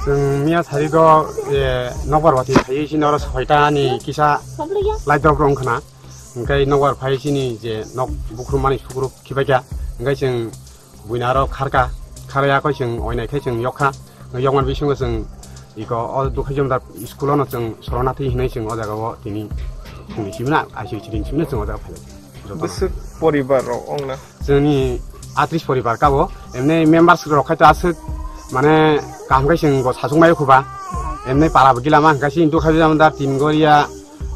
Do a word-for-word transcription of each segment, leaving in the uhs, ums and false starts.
Chwng miya sarigo, eh, nokbar wati phaiwi chini oro soita ni kisa light rok wngkhana. Hwnkhe nokbar phai chini je nok bukhrum mani sukruk khibaikha. Hwnkhe chwng buina aro kharka, kharya khe chwng oinai khe chwng yokha. Yokmani bisingo chwng iko o Dukhaijamdar school-o no chwng Soronati hinwi chwng o jaga-o tini chwngni simina, aisuk chwngni simina chwng o jaga phai. Jotono. Bwswk poribar rok ongna? Chwngni atris poribar kabo, emni members rok khai to aswk mane kaham khai chwng bo sachuk mai khuba. Emni para bo gila ma hwnkhe chini Dukhaijamdar, Tingoria,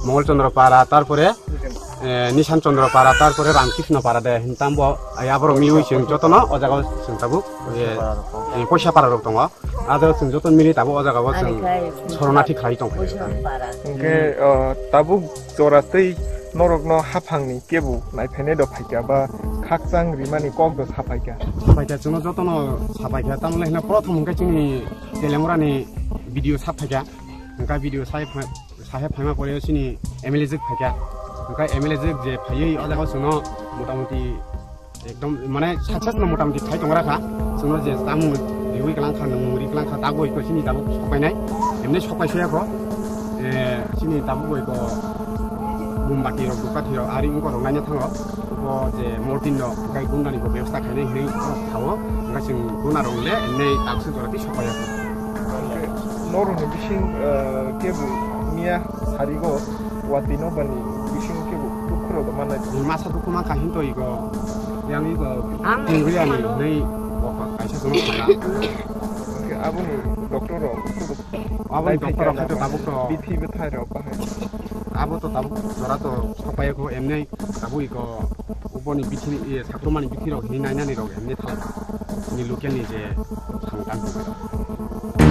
Mongol Chandra Para, tarpore, eh, Nisan Chandra Para, tarpore Ramkrishna Para de, hintambo, ai aborok miwi chwng jotono o jaga o chwng tabuk, eh, eh, Poisa Para rok tongo. A jaga o chwng joto mili tabuk o jaga o chwng Soronati khlai tong. Hwnkhe, eh, tabuk jora tei norokno haphangni kebo naiphainai do phaikha ba khakchang rimani kok do saphaikha. Saphaikha, chwngno jotono saphaikha, tamole hwnkhe prothom hwnkhe chini Telemurani video saphaikha, hwnkhe video sai pha-, Sahe phaima pore chini M L A jwk phaikha. Hwnkhe M L A jwk je phaiwi o jaga o chwngno motamoti ekdom mane success no motamoti khai tongra kha. Chwngno je tamung riwi kwlang kha, nung ri kwlang kha, tabuk iko chini tabuk sokpainai. Emni sokpai soya kho. Eh, chini tabuk iko bumbati rok, dukati rok, ari wngkor rok naina thango. Bo je mortin no hwnkhe gundani bo bebosta khainai hinwi thawo. Hwnkhe chwng guna rok le emni takswk jora tei sokpaiya kho. Norokni bising, eh, kebo miya sarigo watwi nokbarni bisingo kebo dukhu rok manai. Masa dukhu mankha hinto igo. Yang igo Ang tongriani hinwi bokha kaisa sono khaga. Hwnkhe aboni doctor rok Aboni doctor rok khaito tabuk to. Bithi bwthai rok bahai. Abo to tabuk jora to sokpaiya kho emni tabuk iko. Uboni bithi, iye, sakrumani bithi rok hinwi nainani rok emni thala ni local ni je thang tang tong.